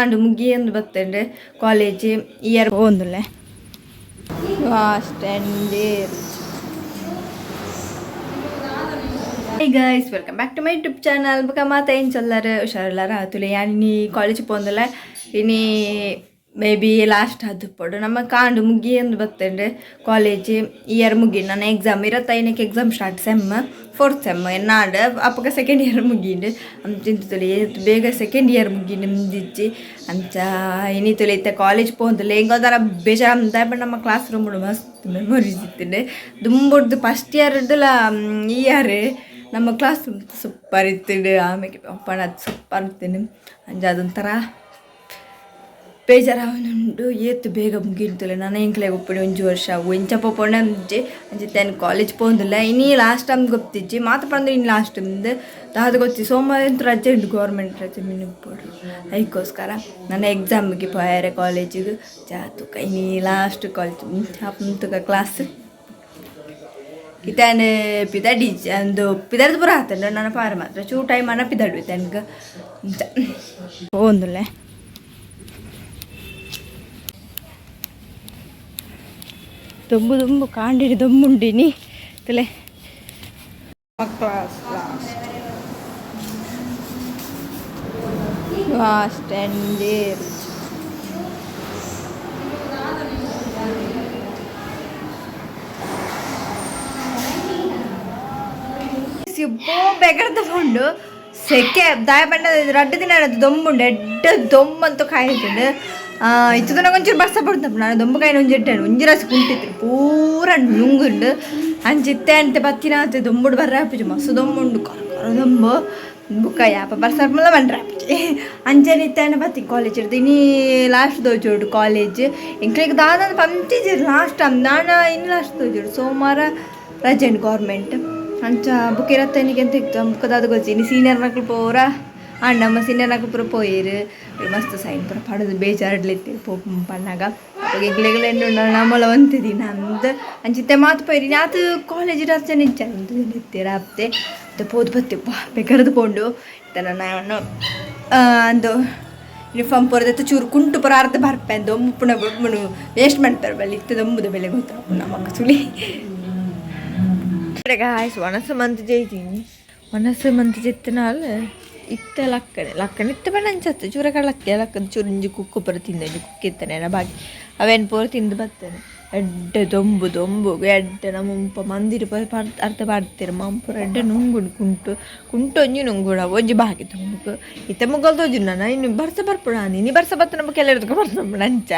ಆಂಡ್ ಮುಗಿಯೊಂದು ಬತ್ತುಂಡು college year ಪೋವೊಂದುಲ್ಲೆ last and hey guys, welcome back to my YouTube channel. ಬೊಕ ಮಾತ ಎಂಚೊಲ್ಲರ್ ಹುಷಾರುಲ್ಲಾರ ಆತುಲೆ ಯಾನ್ ಇನಿ ಕಾಲೇಜ್ ಪೋವೊಂದುಲ್ಲೆ ಇನಿ ಮೇ ಬಿ ಲಾಸ್ಟ್ ಆದುಪ್ಪೊಡು ನಮ್ಮ ಕಾಂಡ್ ಮುಗಿಯೊಂದು ಬತ್ತುಂಡು ಕಾಲೇಜ್ ಇಯರ್ ಮುಗಿ ನನ್ನ ಎಕ್ಸಾಮ್ ಇರತ್ತೈನಕ್ಕೆ exam start sem fourth sem ಎನ್ನಾಂಡ್ ಅಪಗ ಸೆಕೆಂಡ್ ಇಯರ್ ಮುಗೀಂಡು ಅಂಚಿಂತ ತುಲೆ ಏತ್ ಬೇಗ ಸೆಕೆಂಡ್ ಇಯರ್ ಮುಗೀಂಡು ಮುಗಿಜ್ಜಿ ಅಂಚ ಇನಿ ತುಲೆ ಇತ್ತೆ ಕಾಲೇಜ್ ಪೋವೊಂದುಲ್ಲೆ ಎಂಕ್ ಬೇಜಾರ್ ದಾಯೆ ನಮ್ಮ ಕ್ಲಾಸ್ ರೂಮ್ ಮಸ್ತ್ ಮೆಮೊರೀಸ್ ಇತ್ತುಂಡು ದುಂಬುಡ್ದು ಫಸ್ಟ್ ಇಯರ್ಡ್ದುಲ ಇಯರ್ ನಮ್ಮ ಕ್ಲಾಸ್ ರೂಮ್ ಸೂಪರ್ ಇತ್ತುಂಡು. ಆಮೇಲೆ ಪಣ ಸೂಪರ್ ಇತ್ತುಂಡು. ಅಂಚ ಅದೊಂಥರ ಬೇಜಾರಾವೊಂದುಂಡು ಏತ್ ಬೇಗ ಮುಗಿಂತುಲೆ ನನ ಎಂಕ್ಲೆಗ್ ಉಪ್ಪುನಿ ಒಂಜಿ ವರ್ಷ ಎಂಚ ಪೋಪುಂಡ ಅಂಚೆ ಅಂಚ ಯಾನ್ ಕಾಲೇಜ್ ಪೋವೊಂದುಲ್ಲೆ ಇನಿ ಲಾಸ್ಟ್ ಟೈಮ್ ಗೊತ್ತಿಜ್ಜಿ ಮಾತ ಪಂಡ ಇನಿ ಲಾಸ್ಟ್ ಇಂದ್ ದಾದ ಗೊತ್ತಿ ಸೋಮವಾರ ಅಂತೂ ರಜೆ ಉಂಡು ಗೌರ್ಮೆಂಟ್ ರಜೆ ಮಿನಿ ಉಪ್ಪೊಡು ಐಕೋಸ್ಕರ ನನ್ನ ಎಕ್ಸಾಮ್ಗೆ ಪೋಯೆರೆ ಕಾಲೇಜಿಗ್ ತುಕ ಇನಿ ಲಾಸ್ಟ್ ಕಾಲೇಜ್ ತುಕ ಕ್ಲಾಸ್ ಇತ್ತೆ ಪಿದಡಿ ಅಂದು ಪಿದಡ್ದು ಪೂರ ಆತುಂಡು ನನ ಪಾರ ಮಾತ್ರ ಚೂರು ಟೈಮ್ ಆಂಡ ಪಿದಡು ಇತ್ತೆ ಎಂಕ್ ಅಂಚ ಪೋವೊಂದುಲ್ಲೆ. ದೊಂಬು ದೊಂಬು ಕಾಂಡಿಡಿ ದೊಂಬುಂಡಿನಿ ತುಲೆ class last last and ಬೆಗರ್ದ ಉಂಡು ಸೆಕೆ ದಾಯ ಪಂಡ ರಡ್ಡ್ ದಿನ ದೊಂಬುಂಡು ಎಡ್ಡೆ ದೊಂಬಂತೂ ಕಾಯ್ತುಂಡು. ಇತ್ತದ ಒಂಚೂರು ಬರ್ಸ ಬರ್ತಪ್ಪ ನಾನು ದೊಂಬು ಕಾಯಿನ ಒಂಜಿ ಎಡ್ಡೆ ಒಂಜಿ ರಾಸಿ ಕುಂಟಿತ್ತು ಪೂರ ನುಂಗುಂಡು. ಅಂಚ ಇತ್ತೆ ಅಂತೆ ಬತ್ತಿನ ದೊಂಬುಡು ಬರ್ರೆ ಆಪುಜಿ ಮಸ್ತ್ ದೊಂಬುಂಡು ಕರ ಕರ ದೊಂಬು ಬುಕ್ಕ ಯಾಪ ಬರ್ಸ ಬಂಡ್ರೆ ಆಪುಜಿ. ಅಂಚನೆ ಇತ್ತೆ ಬತ್ತಿ ಕಾಲೇಜ್ ಇರ್ದು ಇನಿ ಲಾಸ್ಟ್ ತೋಜೋಡು ಕಾಲೇಜ್ ಎಂಕ್ಲೆಗ್ ದಾದ ಪಂತಿಜೆರ್ ಲಾಸ್ಟ್ ದಾನ ಇನಿ ಲಾಸ್ಟ್ ತೋಜೋಡು ಸೋಮವಾರ ರಜೆ ಉಂಡು ಗೌರ್ಮೆಂಟ್. ಅಂಚ ಬುಕ್ಕ ಇರತ್ತನಿಗೆ ಅಂತ ಎಕ್ಸಾಮ್ ಬುಕ್ಕ ದಾದ ಗೊತ್ತಿ ಇನಿ ಸೀನಿಯರ್ ನಕುಲು ಪೂರ ಆಂಡ್ ನಮ್ಮ ಸೀನಿಯರ್ ನಕುಲು ಪೂರ ಪೋಯೆರ್ ಮಸ್ತ್ ಸೈನ್ ಪೂರ ಪಾಡುದು ಬೇಜಾರ್ಡ್ಲಿತ್ತೆರ್ ಪೋಪು ಪನ್ನಗ ಅಪಗ ಎಂಕ್ಲೆಗ್ಲ ಎನ್ನುಂಡ ನಮಲ ಒಂತೆ ದಿನ ಅಂದ್ ಅಂಚ ಇತ್ತೆ ಮಾತ ಪೋಯೆರ್ ಇನಿ ಆತ್ ಕಾಲೇಜ್ ಅರ್ಚನೆ ಇಜ್ಜ ಇತ್ತೆರ್ ಆಪ್ತೆ ಇತ್ತೆ ಪೋದು ಬತ್ತೆ ಬೆಗರ್ದು ಪೋಂಡು. ಇತ್ತೆ ನಾನು ಅಂದು ಯೂನಿಫಾರ್ಮ್ ಪೂರ ದೆತ್ತ್ ಚೂರು ಕುಂಟು ಪೂರ ಅರ್ಧ ಬರ್ಪೆ ದೊಂಬುಪುನ ವೇಸ್ಟ್ ಮನ್ಪೆರ್ ಬಲ್ಲಿ ಇತ್ತೆ ದೊಂಬುದ ಬೆಲೆ ಗೊತ್ತಾಪುಂಡು ನಮಕ್ ಸುಳಿ. ಗಾಯ್ಸ್ ವನಸ ಮಂತ್ ಜೈತೀನಿ ವನಸ ಮಂತ್ ಜೆತ್ತಿನಾಲ್ ಇತ್ತೆ ಲಕ್ಕನೆ ಲಕ್ಕನೆ ಇತ್ತೆ ಪಂಡ ಅಂಚ ಚೂರ ಲಕ್ಕೆ ಲಕ್ಕದ ಚೂರು ಒಂಜಿ ಕುಕ್ಕು ಪೂರ ತಿಂದು ಒಂಜಿ ಕುಕ್ಕು ಇತ್ತನೆ ಬಾಕಿ ಅವೇನು ಪೂರ ತಿಂದು ಬತ್ತೇನೆ. ಎಡ್ಡೆ ದೊಂಬು ದೊಂಬು ಎಡ್ಡೆ ನಮ್ಮ ಮುಲ್ಪ ಮಂದಿರ ಪೂರ ಅರ್ಧ ಪಾಡ್ತೆರ್ ಮಂಪುರ ಎಡ್ಡೆ ನುಂಗುಂಡು ಕುಂಟು ಕುಂಟು ಒಂಜಿ ನುಂಗುಡ ಒಂಜಿ ಬಾಕಿ ದೊಂಬುಗು ಇತ್ತೆ ಮುಗಲ್ ತೋಜುಂಡು ನನ ಇನ್ನು ಬರ್ಸ ಬರ್ಪುಡ ಇನಿ ಬರ್ಸ ಬತ್ತನ ಬೊಕ ಎಲ್ಲೆರ್ದ್ ಬರ್ಸ ಬರ್ಪುಂಡು ಅಂಚ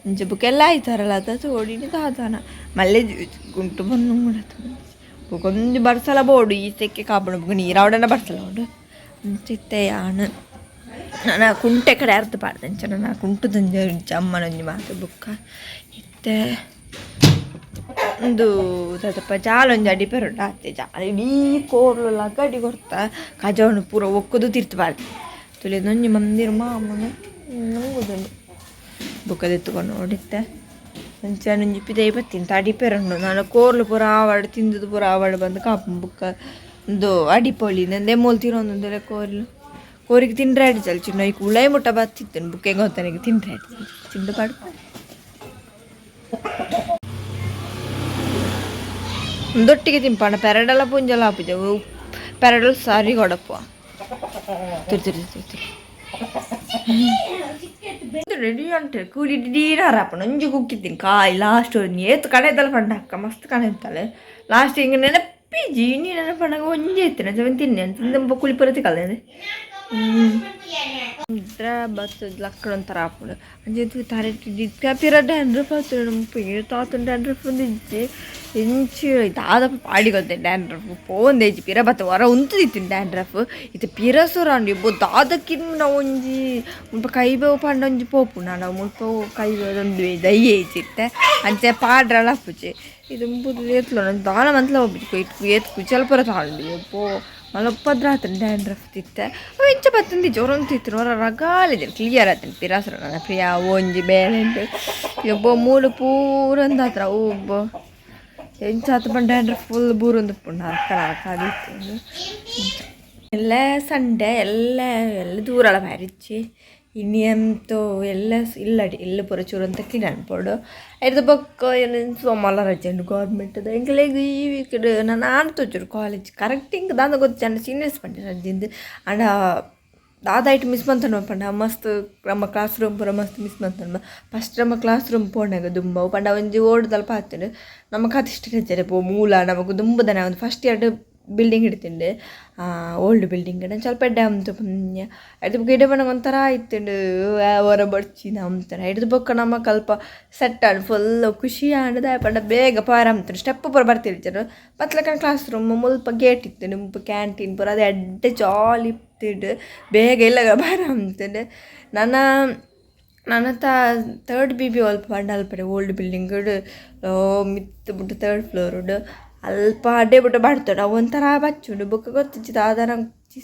ಅಂಚ ಬೊಕ ಎಲ್ಲ ಆಯ್ತಾರಲ್ಲ ಅತ ತೋಡಿನಿ ದಾದಾನ ಮಲ್ಲೆ ಕುಂಟು ಪೂರ ನುಂಗುಂಡು ಬೊಕ ಒಂಜಿ ಬರ್ಸಲ ಬೋಡು ಈ ಸೆಕೆ ಕಾಪುಂಡು ಬೊಕ ನೀರಾವಡನ ಬರ್ಸಲ ಬೋಡು. ಅಂಚ ಇತ್ತೆ ಯಾನ್ ನನ ಕುಂಟೆ ಕಡೆ ಅರ್ಧ ಪಾಡ್ದೆ ಅಂಚ ನನ ಕುಂಟುದೊಂಜಿ ಅಮ್ಮನೊಂಜಿ ಮಾತ ಬೊಕ್ಕ ಇತ್ತೆ ಉಂದು ದಾದಪ್ಪ ಜಾಲೊಂಜಿ ಅಡಿಪೆರೆ ಉಂಡು ಆತೆ ಜಾಲ ಇಡೀ ಕೋರ್ಲು ಲಗಡಿ ಕೊರ್ತ ಕಜವುನು ಪೂರ ಒಕ್ಕುದು ತಿರ್ತ್ ಪಾಡ್ದೆ ತುಲೆ ಒಂಜಿ ಮಂದಿರ ಮಾಮನ ನುಂಗುದುಂಡು ಬೊಕ ದೆತ್ತುಕೊಂಡು ನೋಡಿತ್ತೆ ಅಂಚ ಒಂಜಿ ಪಿದಯಿ ಬತ್ತಿನಿ ಅಡಿಪೆರೆ ಉಂಡು ನನ ಕೋರ್ಲು ಪೂರ ಆವಡ್ ತಿಂದುದು ಪೂರ ಆವಡ್ ಬಂದು ಕಾಪುಂಡು ಬೊಕ್ಕ ಉಂದು ಅಡಿಪೊಲಿ ನಂದೆ ಮೂಲು ತಿರೊಂದುಂದೆಲೆ ಕೋರ್ಲು ಕೋರಿಗೆ ತಿಂಡ್ರೆ ಅಡಿಚಲ್ ಚಿನ್ನ ಐಕ್ ಉಳಾಯಿ ಮುಟ್ಟ ಬತ್ತಿತ್ತುಂಡು ಬುಕ್ಕ ಗೊತ್ತನಿಗೆ ತಿಂಡ್ರೆ ಅಡಿಚಲ್ ತಿಂದು ಪಾಡ್ಪ ಉಂದೊಟ್ಟಿಗೆ ತಿನ್ಪಂಡ ಪೆರಡಲ ಪುಂಜಲ ಆಪುಜ ಪೆರಡಲ್ ಸಾರಿ ಕೊಡಪ್ಪ ತಿರು ತಿರು ತಿರು ತಿರು ರೆಡಿ ಅಂಟೆ ಕೂಡಿ ಡೀರಾರಪ್ಪಣ ಒಂಜಿ ಕುಕ್ಕಿದ್ದೀನಿ ಕಾಯಿ ಲಾಸ್ಟ್ ಏತ್ ಕಡೆದಲ್ಲ ಪಂಡ ಅಕ್ಕ ಮಸ್ತ್ ಕಡೆ ಇತ್ತಾಳೆ ಲಾಸ್ಟ್ ಹಿಂಗೆ ನೆನಪಿಜಿ ಇನಿ ನೆನಪಣ್ಣಗ ಒಂಜಿ ಇತ್ತಿನ ತಿನ್ನೆ ತಿಂದಂಬ ಕುಳಿ ಪೂರ ತಿಕ್ಕಲ್ದೆ ಬತ್ತದ ಲಕ್ಕಡ ಒಂಥರ ಆಪುಂಡು ಅಂಚ ತರೆಟ್ ಪಿರ ಡ್ಯಾಂಡ್ರಫ್ ಆತುಂಡು ತಾತುಂಡು ಡ್ಯಾಂಡ್ರಫ್ ಒಂದು ಇಜ್ಜಿ ಇಂಚಿ ದಾದಪ್ಪ ಪಾಡಿ ಗೊತ್ತೆ ಡ್ಯಾಂಡ್ರಫ್ ಪೋಂದೇಜಿ ಪಿರ ಬತ್ತ ಹೊರ ಉಂತುದಿತ್ತು ಡ್ಯಾಂಡ್ರಫ್ ಇತ್ತೆ ಪಿರ ಸುರಾಂಡು ಇಬ್ಬು ದಾದಕ್ಕಿನ್ನ ಒಂಜಿ ಮುಲ್ಪ ಕೈ ಬೇವು ಪಂಡ ಒಂಜಿ ಪೋಪುಂಡು ನಾಡ ಮುಲ್ಪ ಕೈ ಬೇವು ದಯ್ಯ ಇತ್ತೆ ಅಂಚೆ ಪಾಡ್ರಲ ಆಪುಜಿ ಇದು ಇಂಬುದು ಏತ್ಲ ದಾಲ ಮಂತ್ಲ ಹೋಗ್ಬಿಟ್ಟು ಏತ್ ಕುಚಲ್ ಪೂರ ತಾಂಡು ಪೋ ಮಲಪ್ಪದ್ರ ಆತನ ಡ್ಯಾಂಡ್ರಫ್ ತಿತ್ತೆ ಅವು ಇಂಚ ಬತ್ತಂದಿ ಜ್ವರ ಹೊರ ರಗಾಲಿದೆ ಕ್ಲಿಯರ್ ಆತನ ಪಿರಾಸರ ನನ್ನ ಪ್ರಿಯ ಒಂಜಿ ಬೇಳೆ ಯಬ್ಬೋ ಮೂಲು ಪೂರ ಒಂದಾತ್ರ ಒಬ್ಬ ಎಂಚ ಆತ ಪಂಡ ಡ್ಯಾಂಡ್ರಫ್ ಫುಲ್ ಬೂರೊಂದು ಪುಂಡು ನರಕ ನರಕ ಆದಿತ್ತು. ಎಲ್ಲ ಸಂಡೆ ಎಲ್ಲ ಎಲ್ಲ ದೂರಳ ಬಾರಿಚ್ಚಿ ಇನಿ ಅಂತೂ ಎಲ್ಲ ಇಲ್ಲಡಿ ಇಲ್ಲ ಪೂರ ಚೂರು ಅಂತ ಕ್ಲೀನ್ ಅನ್ಪೋಡು. ಐರ್ದ ಬೊಕ್ಕ ಸೋಮಾಲ ರಜೆ ಉಂಡು ಗೌರ್ಮೆಂಟ್ದ. ಎಂಕ್ಲೆಗ್ ಈ ವೀಕ್ ನನ ಆನ್ ತೋಜುಡು ಕಾಲೇಜ್ ಕರೆಕ್ಟ್ ಇಂಕ್ ದಾದ ಗೊತ್ತಿಜ್ಜಿ ಸೀನಿಯರ್ಸ್ ಪಂಡೆರ್ ರಜೆಂದ್. ಆಂಡ ದಾದ ಐಟ್ ಮಿಸ್ ಮಂತೊಂಡು ಪಂಡ ಮಸ್ತ್ ನಮ್ಮ ಕ್ಲಾಸ್ ರೂಮ್ ಪೂರ ಮಸ್ತ್ ಮಿಸ್ ಮಂತೊಂಡು. ಫಸ್ಟ್ ನಮ್ಮ ಕ್ಲಾಸ್ ರೂಮ್ ಪೋನಾಗ ದುಂಬು ಪಂಡ ಒಂಜಿ ಓಡುದಲ್ಪ ಆತ್ಂಡ್ ನಮಕ್ ಆತ್ ಇಷ್ಟ ಇಜ್ಜಾರೆ ಪೋ ಮೂಲ ನಮಕ್ ದುಂಬುದನೆ ಒಂದು first year building ಇಡ್ತಿಂಡು old building ಸ್ವಲ್ಪ ಎಡ್ಡೆ ಅಂತು ಪಂಜ ಐದು ಬೊಕ ಇಡೆ ಬನ್ನಗ ಒಂಥರ ಇತ್ತುಂಡು ಒರ ಬೊಡ್ಚಿ ಒಂಥರ. ಐಡ್ದ್ ಬೊಕ್ಕ ನಮಕ್ ಅಲ್ಪ ಸೆಟ್ ಆಂಡ್ ಫುಲ್ ಖುಷಿ ಆಂಡ್. ದಾಯೆ ಪಂಡ ಬೇಗ ಪೋಯೆರೆ ಆಂತುಂಡು ಸ್ಟೆಪ್ ಪೂರ ಬರ್ತಿಜ್ಜೆರ್ ಬತ್ತ್ಲಕ ಕ್ಲಾಸ್ ರೂಮ್ ಮುಲ್ಪ ಗೇಟ್ ಇತ್ತುಂಡು ಮುಲ್ಪ ಕ್ಯಾಂಟೀನ್ ಪೂರ ಅದು ಎಡ್ಡೆ ಜಾಲಿ ಇತ್ತುಂಡು ಬೇಗ ಇಲ್ಲಗ ಪೋಯೆರೆ ಆಂತುಂಡು. ನನ ನನತ third B B ಒಲ್ಪ ಪಂಡ ಅಲ್ಪಡೆ ಓಲ್ಡ್ ಬಿಲ್ಡಿಂಗ್ ಮಿತ್ತ್ ಬುಡ್ದು ಥರ್ಡ್ ಫ್ಲೋರ್ ಅಲ್ಪ ಅಡ್ಡೆ ಬುಟ್ಟ ಬರ್ತುಂಡು ಅವು ಒಂಥರ ಬಚ್ಚುಂಡು. ಬೊಕ್ಕ ಗೊತ್ತಿಜ್ಜಿ ದಾದ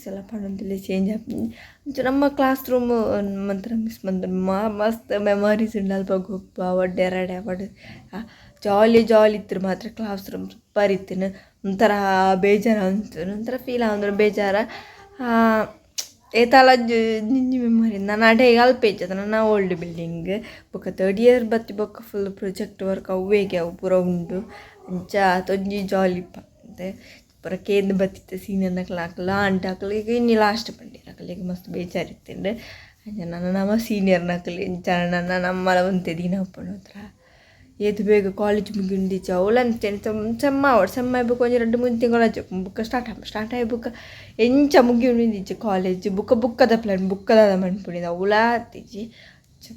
ಸಲ ಪಂಡೊಂದುಲ್ಲೆ ಚೇಂಜ್ ಆಪುಂಡು. ಅಂಚ ನಮ್ಮ ಕ್ಲಾಸ್ ರೂಮ್ ಒಂಥರ ಮಿಸ್ ಮಂತೊಂಡು ಮಸ್ತ್ ಮೆಮೊರೀಸ್ ಉಂಡು ಅಲ್ಪ ಗೊಬ್ಬು ಆವಡ್ ಎರಡೆ ಆವಡ್ ಜಾಲಿ ಜಾಲಿ ಇತ್ತು ಮಾತ್ರ class room super ಇತ್ತಿನ. ಒಂಥರ ಬೇಜಾರು ಅಂತು ಒಂಥರ ಫೀಲ್ ಆವಂದ್ರೆ ಬೇಜಾರ ಏತಾಲ ಜಿಂಜಿ ಮೆಮೊರಿ. ನನ ಅಡೆ ಅಲ್ಪ ಇಜ್ಜದ ನನ್ನ ಓಲ್ಡ್ ಬಿಲ್ಡಿಂಗ್. ಬೊಕ್ಕ ಥರ್ಡ್ ಇಯರ್ ಬತ್ತಿ ಬೊಕ್ಕ full project work ಅವ್ವೇಗೆ ಅವು ಪೂರ ಉಂಡು. ಅಂಚ ಅತೊಂಜಿ ಜಾಲಿ ಪಂತೆ ಪೂರ ಕೇಂದ್ ಬತ್ತಿತ್ತ ಸೀನಿಯರ್ನಕ್ಲು ಅಕ್ಲು ಆಂಟ್ ಅಕ್ಲು ಈಗ ಇನಿ ಲಾಸ್ಟ್ ಪಂಡೆರ್ ಅಕ್ಲೆಗ್ ಮಸ್ತ್ ಬೇಜಾರು ಇತ್ತ್ಂಡ್. ಅಂಚ ನನ ನಮ ಸೀನಿಯರ್ನಕ್ಲು ಇಂಚ ನನ ನಮ್ಮಲ ಒಂತೆ ದಿನ ಉಪ್ಪುಂಡು ಒಂಥರ ಏತ್ ಬೇಗ ಕಾಲೇಜ್ ಮುಗಿಯುಂಡಿಜ್ಜಿ ಅವ್ಲು ಅಂಚೆನೆ ಸೆಮ್ ಆವಡ್ ಸೆಮ್ ಆಯಿ ಬೊಕ ಒಂಜಿ ರಡ್ಡ್ ಮೂಜಿ ತಿಂಗಳು ರಜೆ ಬೊಕ್ಕ ಸ್ಟಾರ್ಟ್ ಆಪುಂಡು. ಸ್ಟಾರ್ಟ್ ಆಯಿ ಬೊಕ್ಕ ಎಂಚ ಮುಗಿಯುಂಡಿಜ್ಜಿ ಕಾಲೇಜ್ ಬೊಕ್ಕ ಬುಕ್ಕದ ಪ್ಲಾನ್ ಬುಕ್ಕ ದಾದ ಮನ್ಪುನಿ ಅವ್ಲಾ ಆತಿಜಿ.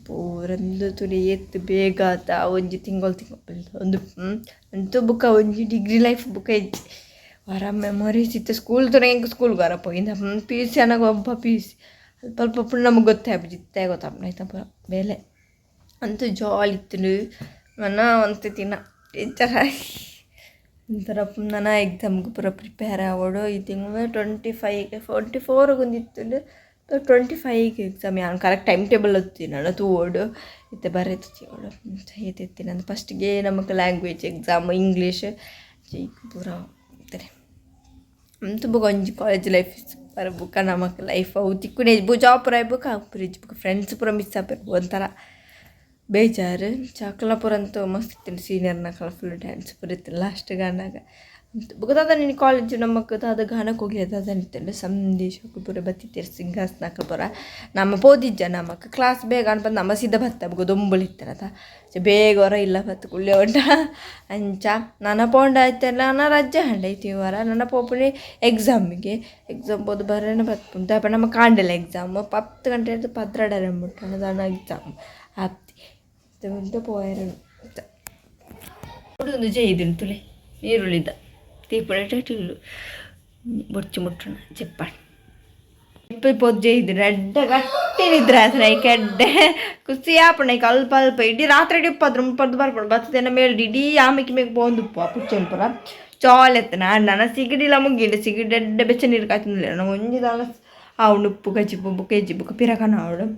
ಪೂರ ಉಂದು ತೂಲೆ ಏತ್ ಬೇಗ ಆತ ಒಂಜಿ ತಿಂಗಳು ತಿಂಗಳು ಒಂದು ಅಂತೂ ಬೊಕ್ಕ ಒಂಜಿ ಡಿಗ್ರಿ ಲೈಫ್ ಬೊಕ್ಕ ಇಜ್ಜಿ. ವರ ಮೆಮೊರೀಸ್ ಇತ್ತೆ ಸ್ಕೂಲ್ ತೂನಗ ಎಂಕ್ ಸ್ಕೂಲ್ಗ್ ವರ ಪೋಯಿಂದ P U C ಆನಗ ಒಬ್ಬ P U C ಅಲ್ಪ ಅಲ್ಪ ಪುಂಡ ನಮಗೆ ಗೊತ್ತೇ ಆಪುಜಿ ಇತ್ತೆ ಗೊತ್ತಾಪುಂಡು ಐತ ಪೂರ ಬೇಲೆ ಅಂತೂ ಜಾಲಿ ಇತ್ತುಂಡು. ನನ ಒಂತೆ ದಿನ ಟೀಚರ್ ಒಂಥರ ನನ ಎಕ್ಸಾಮ್ಗೆ ಪೂರ ಪ್ರಿಪೇರ್ ಆವೊಡು. ಈ ತಿಂಗಳು 25 24ಗ್ ಒಂಜಿ ಇತ್ತುಂಡು 25ಗ್ ಎಕ್ಸಾಮ್. ಯಾನ್ correct time table ಒತ್ತಿನಲ್ಲ ತೂವೊಡು ಇತ್ತೆ ಬರೆತಿಜಿ ಏತ್ ಇತ್ತಿನ ಫಸ್ಟ್ಗೆ ನಮಕ್ language exam English ಪೂರ ಇತ್ತರೆ. ಅಂತೂ ಬೊಕ ಒಂಜಿ college life super. ಬೊಕ ನಮಕ್ ಲೈಫ್ ಅವು ತಿಕ್ಕುನೆ ಜಾಬ್ ಪೂರ ಆಯಿ ಬೊಕ ಇಜ್ಜಿ. ಬೊಕ ಫ್ರೆಂಡ್ಸ್ ಪೂರ ಮಿಸ್ ಆಪೆರ್ ಒಂಥರ ಬೇಜಾರು. ಚಕ್ಲ ಪೂರ ಅಂತೂ ಮಸ್ತ್ ಇತ್ತು ಸೀನಿಯರ್ನಕಲ ಫುಲ್ ಡ್ಯಾನ್ಸ್ ಪೂರ ಇತ್ತು ಲಾಸ್ಟ್ಗೆ ಆನಾಗ. ಬೊಕ ದಾದ ನಿನ್ನ ಕಾಲೇಜ್ ನಮಕ್ ದಾದ ಗಾನಕ್ಕೆ ಹೋಗಿ ದಾದ ಇತ್ತುಂಡು ಸಂದೇಶ ಪೂರ ಬತ್ತಿತ್ತೆರ್ ಸಿಂಗರ್ಸ್ನಕುಲು ಪೂರ. ನಮ ಪೋದಿಜ್ಜ ನಮಕ್ ಕ್ಲಾಸ್ ಬೇಗ ಅನ್ಪಂದ್ ನಮ ಸೀದಾ ಬತ್ತ ಬೊಕ ದೊಂಬುಲು ಇತ್ತನತ ಬೇಗ ಹೊರ ಇಲ್ಲ ಬತ್ತು ಕುಲ್ಲೆ ಉಂಡ. ಅಂಚ ನನ ಪೋಂಡ ಇತ್ತೆ ನನ ರಜೆ ಆಂಡ ಇತ್ತೆ ಈ ವಾರ ನನ ಪೋಪುನಿ ಎಕ್ಸಾಮಿಗೆ. ಎಕ್ಸಾಮ್ ಪೋದು ಬರೋಣ ಬತ್ಪುಂಡು ದಾಯೆ ಪಂಡ ನಮಕ್ ಕಾಂಡೆಲ ಎಕ್ಸಾಮ್ 10 ಗಂಟೆ 12 ಮುಟ್ಟ ದಾನ ಎಕ್ಸಾಮ್ ಆಪ್ತಿ ಉಂಟು ಪೋಯೆರೆ ಉಂದು ಜೈದುಂಡು ತುಲೆ ನೀರುಳ್ಳಿದ ತೀಪುನ ಬೊರ್ಚಿ ಮುಟ್ಟುನ ಜೆಪ್ಪಾಡ್ ಇಪ್ಪ ಪೊಜ್ಜೆ ಜೈದು ಎಡ್ಡೆ ಗಟ್ಟಿ ನಿದ್ರೆ ಆತನ ಐಕ್ ಎಡ್ಡೆ ಖುಷಿ ಆಪುಂಡು ಐಕ್ ಅಲ್ಪ ಅಲ್ಪ ಇಡೀ ರಾತ್ರಿ ಇಡೀ ಉಪ್ಪದ್ರು ಮುಪ್ಪದ್ದು ಬರ್ಪುಂಡು ಬತ್ತದೆನ ಮೇಲ್ ಇಡೀ ಆಮೆಕ್ ಮೇಗ್ ಪೋಂದುಪ್ಪು ಆ ಪುಚ್ಚೆಲ್ ಪೂರ ಜಾಲಿ ಎತ್ತನ. ನನ ಸಿಗಡಿಲ ಮುಗಿಂಡು ಸಿಗಡಿ ಎಡ್ಡೆ ಬೆಚ್ಚ ನೀರು ಕಾಯ್ತುಂದಿಲ್ಲ ನನ ಒಂಜಿ ದಾಲ ಆವುಂಡು ಉಪ್ಪು ಕಜಿಪು ಬೊಕ ಇಜ್ಜಿ ಬೊಕ ಪಿರಕನ ಆವೊಡು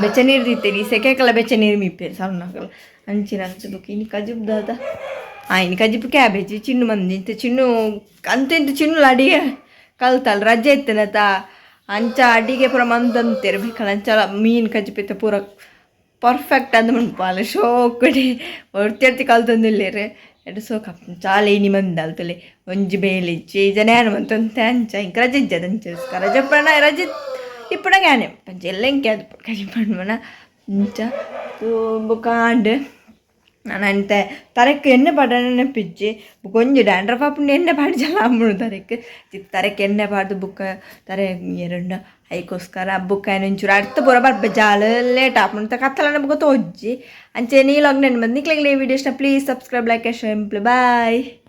ಬೆಚ್ಚ ನೀರು ದೀತೆರ್ ಈ ಸೆಕೆಕಲ ಬೆಚ್ಚ ನೀರು ಮೀಪೆರ್ ಸಣ್ಣಕಲ್ ಅಂಚಿನ ಅಂಚ. ಬೊಕ ಇನಿ ಕಜಿಪು ದಾದ ಇನಿ ಕಜಿಪು ಕ್ಯಾಬೇಜ್. ಚಿನ್ನು ಮಂದಿ ಇತ್ತೆ ಚಿನ್ನು ಅಂತೆ ಇಂತ ಚಿನ್ನುಲ ಅಡಿಗೆ ಕಲ್ತಲ್ ರಜೆ ಇತ್ತನತ ಅಂಚ ಅಡಿಗೆ ಪೂರ ಮಂತಂತೆರ್ ಬೇಕಲ್ಲ. ಅಂಚ ಮೀನು ಕಜಿಪು ಇತ್ತೆ ಪೂರ ಪರ್ಫೆಕ್ಟ್ ಅಂದ್ ಮನ್ಪಾಲ ಶೋಕುಡೆ ಒರ್ತಿ ಒರ್ತಿ ಕಲ್ತೊಂದುಲ್ಲೆರ್ ಎಡ್ಡೆ ಸೋಕು ಆಪುಂಡು ಚಾಲೆ ಇನಿ ಮಂದಾಲ್ ತೂಲೆ ಒಂಜಿ ಬೇಲೆ ಇಜ್ಜಿ ಈ ಜನ ಯಾನ್ ಮಂತೊಂತೆ ಅಂಚ ಎಂಕ್ ರಜೆ ಇಜ್ಜದ ಅಂಚ ರಜೆ ಇಪ್ಪುನ ರಜೆ ಇಪ್ಪುನಗ ಯಾನೆ ಪಂಚ ಎಲ್ಲ ಎಂಕೆ ಅದು ಕಜಿಪು ಪಂಡ್ಮನ ಅಂಚ ಬೊಕ ಆಂಡ್ ನನ ಅಂತೆ ತರೆಕ್ ಎಣ್ಣೆ ಪಾಡನ ನೆನಪಿಜ್ಜಿ. ಬೊಕ ಒಂಜಿ ಡ್ಯಾಂಡ್ರಫ್ ಆಪುಂಡು ಎಣ್ಣೆ ಪಾಡ್ಜಲ ಆಪುಂಡು ತರೆಕ್ ತರೆಕ್ ಎಣ್ಣೆ ಪಾಡ್ದು ಬೊಕ್ಕ ತರೆ ಏರುಂಡ ಐಕೋಸ್ಕರ ಬೊಕ್ಕ ಐನ್ ಒಂಚೂರು ಅರ್ಥ ಪೂರ ಬರ್ಪೆ ಜಾಲ್ ಲೇಟ್ ಆಪುಂಡು ಕತ್ತಲನ ಬೊಕ ತೋಜಿ. ಅಂಚೆ ನೀಲೋಗ್ ನೆನ್ ಬಂದು ನಿಕ್ಲೆಗ್ ಈ ವಿಡಿಯೋ ಇಷ್ಟ please subscribe, like, share. Bye.